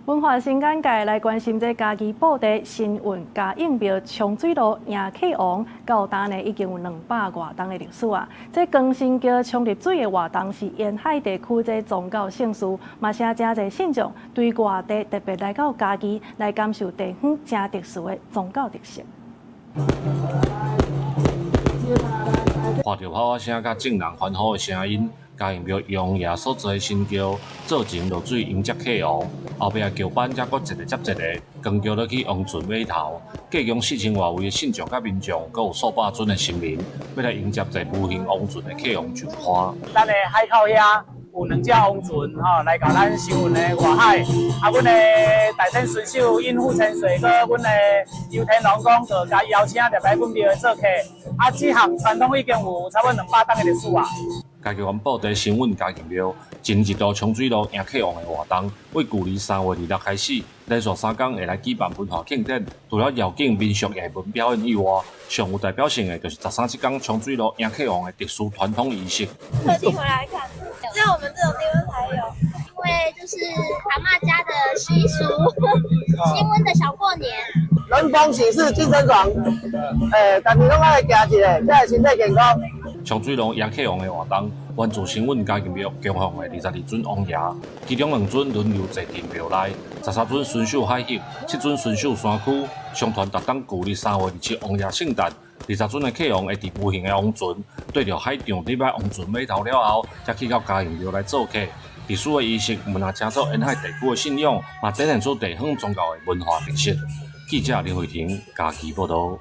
文化新簡介來關心這嘉義布袋新運嘉應廟沖水路迎客王，到今呢已經有200外冬的歷史啊！這扛神轎沖入水的活動是沿海地區這宗教盛事，嘛吸引誠濟信眾對外地特別來到嘉義來感受地方誠特殊的宗教特色。看著炮仔聲佮眾人歡呼的聲音，嘉應廟王爺所坐的神轎做陣落水迎接客王，後壁轎班才閣一个接一个扛轎落去王船尾頭。計共4000外位的信眾佮民眾，閣有數百尊的神明，欲來迎接坐無形王船的客王上岸。咱的海口遐有兩隻王船吼，來共咱收運的外海。啊，阮的大天巡守尹副千歲，閣阮的游天龍公，就共邀請入來阮廟的做客。啊，這項傳統已經有差不多200冬的歷史啊。嘉義縣布袋新運嘉應廟一年一度沖水路迎客王的活動，對舊年3月26開始，連續3工會來舉辦文化慶典。除了繞境民俗藝文表演以外，上有代表性的就是13這工沖水路迎客王的特殊傳統儀式。特地回來看，只有我們這種地方才有，因為就是阿嬤家的習俗，新溫的小過年。人逢喜事精神爽，欸，逐年攏愛行一下，才會身體健康。沖水路迎客王的活動，源自新運嘉應廟供奉的22尊王爺，其中兩尊輪流坐鎮廟內，13尊巡守海域，7尊巡守山區。相傳逐冬舊曆3月27王爺聖誕，20尊的客王會佇無形的王船，綴著海象入來王船尾頭了後，才去到嘉應廟來做客。特殊的儀式，毋但成做沿海地區的信仰，嘛展現出地方宗教的文化特色。記者林慧婷嘉義報導。